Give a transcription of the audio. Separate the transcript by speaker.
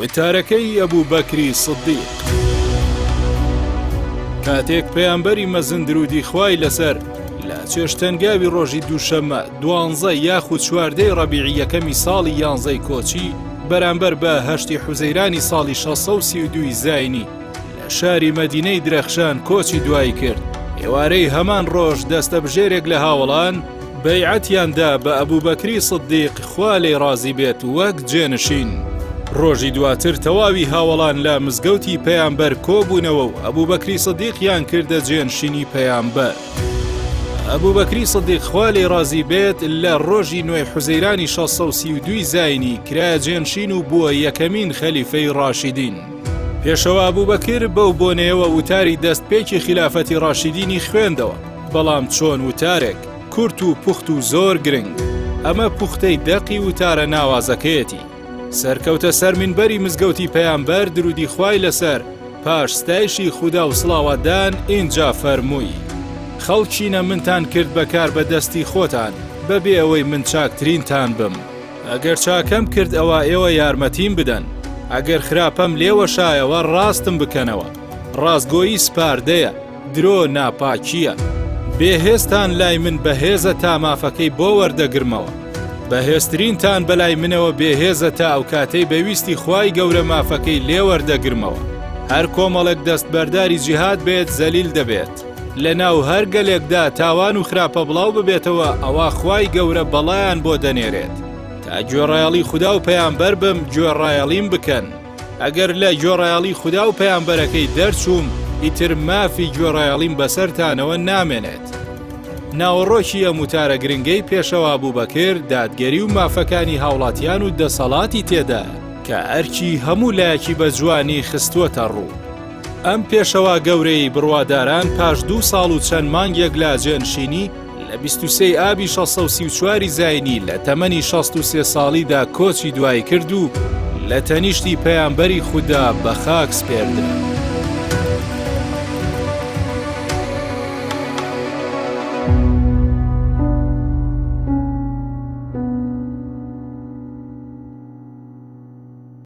Speaker 1: وتارەکەی ئەبوبەکری سدیق. کاتێک پەیامبەری مەزن درودی خوای لەسەر لە چێشتەنگاوی ڕۆژی دووشەممە دوانزە یاخود چواردەی ڕەبیعی یەکەمی ساڵی یانزەی کۆچی بەرامبەر بە هەشتی حوزەیرانی ساڵی 632 زینی لە شاری مەدینەی درەخشان کۆچی دوایی کرد ئێوارەی هەمان ڕۆژ دەستەبژێرێک لە هاوەڵان بەیعەتیان دا بە ئەبوبەکری سدیق خوا لێی ڕازی بێت وەک جێنشین. ڕۆژی دواتر تەواوی هاوەڵان لە مزگەوتی پەیامبەر کۆبوونەوە و ئەبوبەکری سدیقیان کردە جێنشینی پەیامبەر. ئەبوبەکری سدیق خوا لێی ڕازی بێت لە ڕۆژی نۆی حوزەیرانی 632 زاینی کرایە جێنشین و بووە یەکەمین خەلیفەی ڕاشیدین. پێشەوا ئەبوبەکر بەو بۆنەیەوە وتاری دەستپێکی خیلافەتی ڕاشیدینی خوێندەوە، بەڵام چۆن وتارێک؟ کورت و پوخت و زۆر گرنگ. ئەمە پوختەی دەقی وتارە ناوازەکەیەتی. سەرکەوتە سەر مینبەری مزگەوتی پەیامبەر درودی خوای لەسەر، پاش ستایشی خودا و سڵاواتدان ئینجا فەرمووی، خەڵکینە منتان کرد بە کاربەدەستی خۆتان بەبێ ئەوەی من چاکترینتان بم. ئەگەر چاکەم کرد ئەوا ئێوە یارمەتیم بدەن، ئەگەر خراپەم لێوەشایەوە ڕاستم بکەنەوە. ڕاستگۆیی سپاردەیە. درۆ ناپاکییە. بێهێزتان لای من بەهێزە تا مافەکەی بۆ وەردەگرمەوە. بەهێزترینتان بەلای منەوە بێهێزە تا ئەوکاتەی بە ویستی خوای گەورە مافەکەی لێ وەردەگرمەوە. هەر کۆمەڵێک دەستبەرداری جیهاد بێت زەلیل دەبێت. لەناو هەر گەلێکدا تاوان و خراپە بڵاو ببێتەوە ئەوا خوای گەورە بەڵایان بۆ دەنێرێت. تا گوێڕایەڵی خودا و پەیامبەر بم گوێڕایەڵیم بکەن. ئەگەر لە گوێڕایەڵی خودا و پەیامبەرەکەی دەرچووم، ئیتر مافی گوێڕایەڵیم بەسەرتانەوە نامێنێت. ناوەڕۆکی ئەم وتارە گرنگەی پێشەوا ئەبوبەکر، دادگەری و مافەکانی هاوڵاتیان و دەسەڵاتی تێدایە، کە ئەرکی هەموو لایەکی بە جوانی خستووەتە ڕوو. ئەم پێشەوا گەورەیەی بڕواداران پاش دوو ساڵ و چەند مانگێک لە جێنشینی، لە 23 ئابی 634 زاینی لە تەمەنی 63 ساڵیدا کۆچی دوایی کرد و لە تەنیشتی پەیامبەری خودا بە خاک سپێردرا.